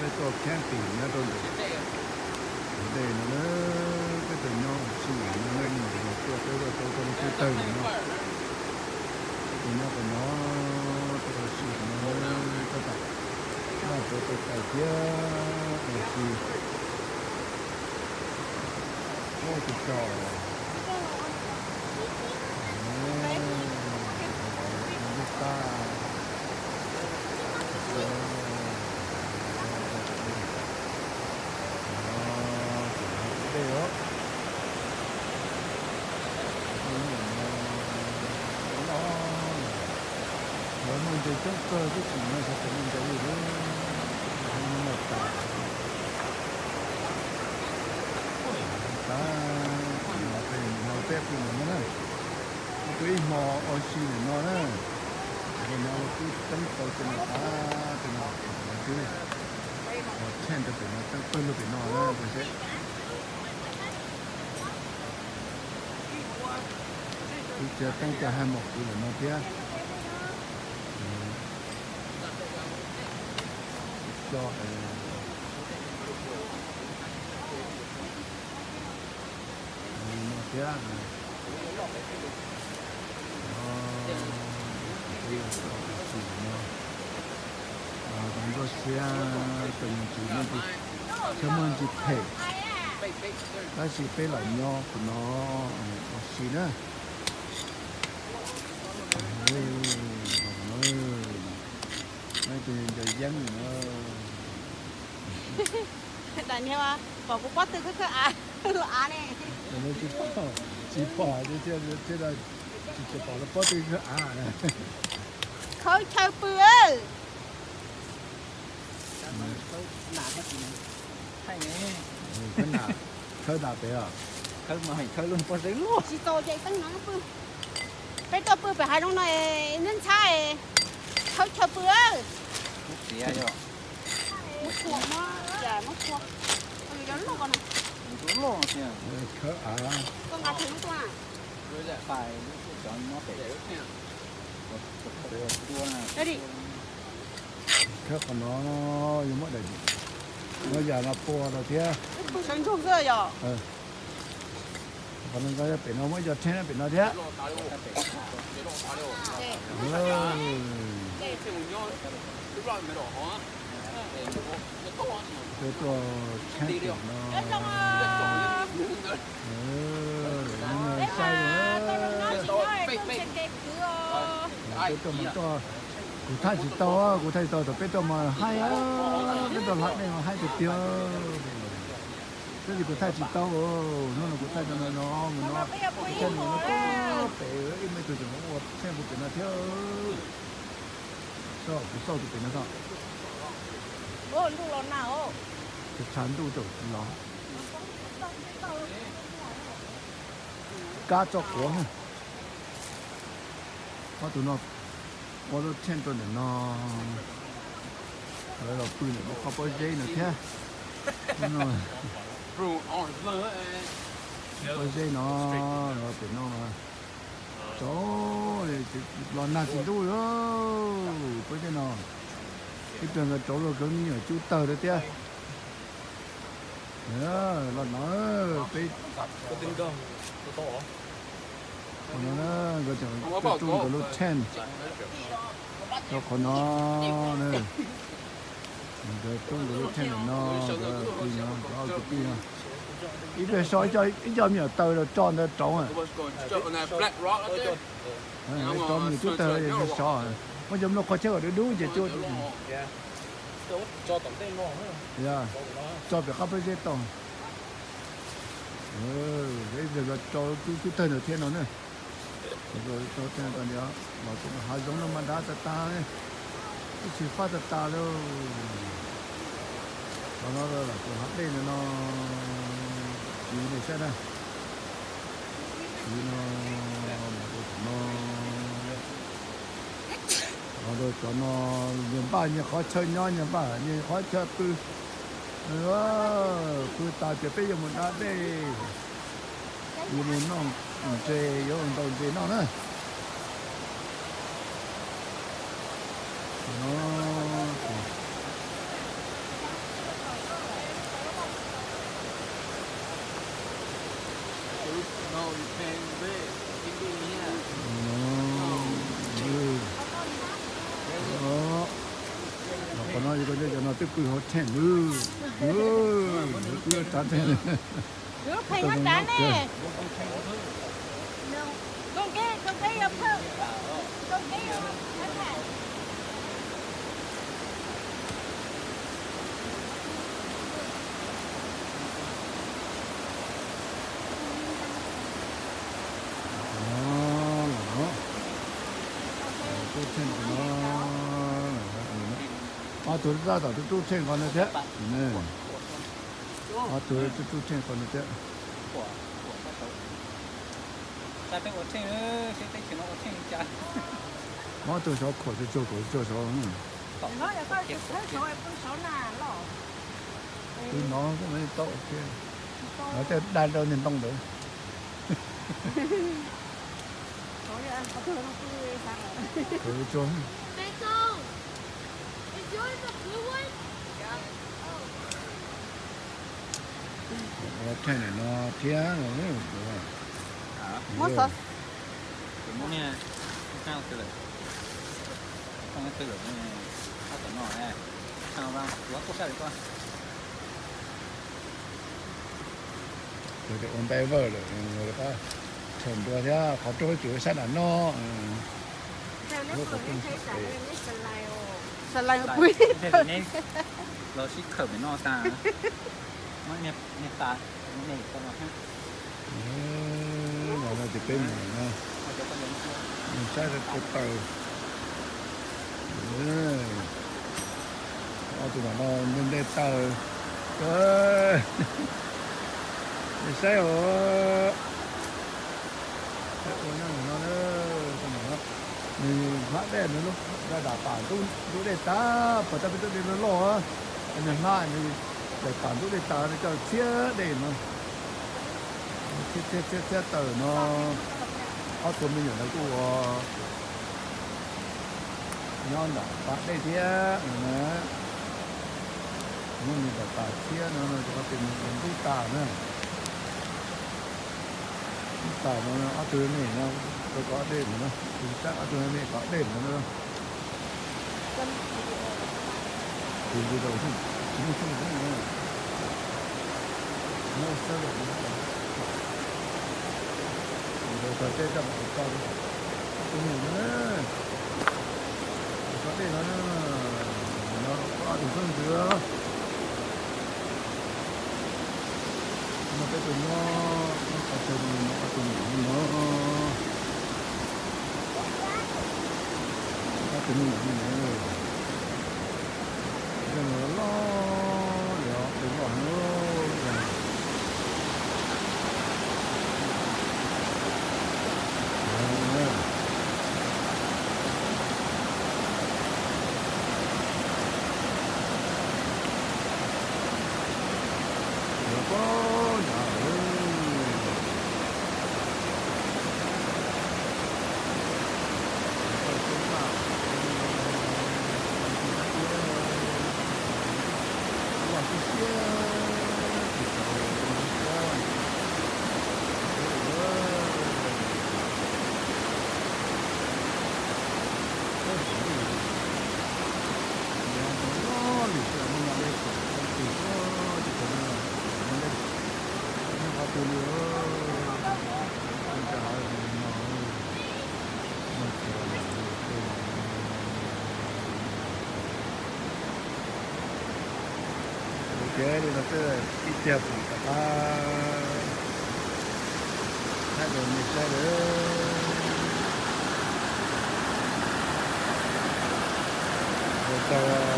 Peb tuaj camping nyob rau ntawm ntej no na, peb tuaj nyob ua si no na, nim no tuaj peb tuaj tau tau lub teb tawg no. Peb tuaj nyob qhov no, tuaj ua si no na, tab tom noj tau tau tawm thiab ua si. Ua tus tso. Lub pab. Dej os. Lawv muaj ntses coob kawg tib si no, xyov puas muaj ntses li lawm. Tab, no peb pw ntawm no na. Peb pw ib hmo ua si ntawm no na. Ntawm no twb teeb tau tej no, tab tej no twb ua tshej rau pem no, teeb pawg lug pem no na. Twb tsis teeb cov haj mom kuv ntawm no thiab. Coj no thiab. Tus no, tus no, tus nruab siab, tus me ntsis, thiab muaj ntsis phem, tab sis peb los nyob qhov no ua si na. Tus nco yeeb no. Daim niag pom kuv pob tw khawb khawb av, los av ne. Tsis pom, tsis pom, tsis tshua pom lub pob tw khawb av. Khawb chaw pw. Khawb nas pem os. Tsis txaus ces teeb no pw. Peb tuaj pw pem hav zoov no, ntxhab ntxhab, khawb chaw pw. Muab txhua, muab, muab txhua. Loj ko no. Khawb av. Koj nqa tau lub tuaj. Khawb qhov no, yuav muab daim, muab yam no pua rau thiab. Sawv ntsug xwb yom. Qhov no pem no muab cov tsheb pem no thiab. Peb tuaj tsheb pem no. Sai, peb tuaj mas tuaj, kuv thaij tsis tau, kuv thaij tsis tau thaum peb tuaj mas haib, peb tuaj hlab dej mas haib tiag tiag. Tab sis kuv thaij tsis tau, hnub no kuv thaij tau no no mus no, kuv thaij no no pem ib me tug tseem ua tsheb puag pem no thiab. Kuv xauj tus pem no tso. Ntuj los nag os. Tshav ntuj tau los. Kab tso quav. Ob tug no ua lub tsheb rau ntawm no, lawv los pw ntawm lub qhov pob zeb no thiab. Pob zeb no, pem no mas tsaus, los nag tsis ntub li. Pob zeb no ib pliag nkawd rauv luag kawg me nyuam cub tawg rau thiab. Los no peb, qhov no nkawd tseem tuaj rub nkawd lub tent rau qhov no na. Nkawd rub nkawd lub tent ntawm no, nkawd pw no, nkawd ob kwv tij no. Ib pliag so ib co me nyuam taws los tso ntawd rauv. Rauv me nyuam cub tawg sov, muab cov mlom qhov chaw kom dub dub ces cua. Tso pem qab pob zeb tau. Ib pliag los rau cub cub tawg ntawd thiab no na. Los hav zoov no mas dav tas tas, ib tsis fab tas tas li. Qhov no los tus hav dej no no, txiv nej saib na. Txiv no, no, no, cov no nyias npaj nyias qhov chaw nyob, nyias npaj nyias qhov chaw pw. Pw tas ces peb yuav mus da dej, yuav mus noj ntses, yuav ntaus ntses noj na. No, Qhov no yog cov no twb pw hauv tent lawm. Pw hauv tent. Ob tug tab tom rub rub tent ko no thiab. Ob tug rub rub tent ko no thiab. Muab tus saud khuam tsuag tsuag khuam tsuag saud. Tus no kuj tau, tej dai rau niag ntoo ntawd. Khuam tsuag. Ua tent no thiab. Muab xov, muab niag, ua npe vawj lawm, tent dua thiab qhov rooj tseem sab nram no. Los sib khawm pem no tas. Niag tas, niag tas. Los no ces peb mus no, mus saib ko taw. Ob tug no nte nte taw. Saib os. Ua no, nws hmab dej no, nram pam ntub dej tas, pam tas peb tug dej loj loj, nws hmab nws daim pam ntub dej tas no coj txhiab dej no. Txhiab txhiab txhiab taw no, ob tug me nyuam ntawd kuj ua nyob nram pam dej thiab. Muab nws daim pam txhiab no rau qhov tias nws ntub tas na. Ntub tas no ob tug me no, rau kom dej mus no, tus sab ob tug me kom dej mus no. Ntawd teb coj mus tau tus me nyuam na. Kom dej no, no ob tug xub ntws. No peb tus nyob, nyob qhov chaw no ob tug me nyuam no. Ob tug me nyuam no, yog loj loj, loj heev. Ces li no twb ib tiag pum rov qab thaij rau nej saib lawm. Ua tau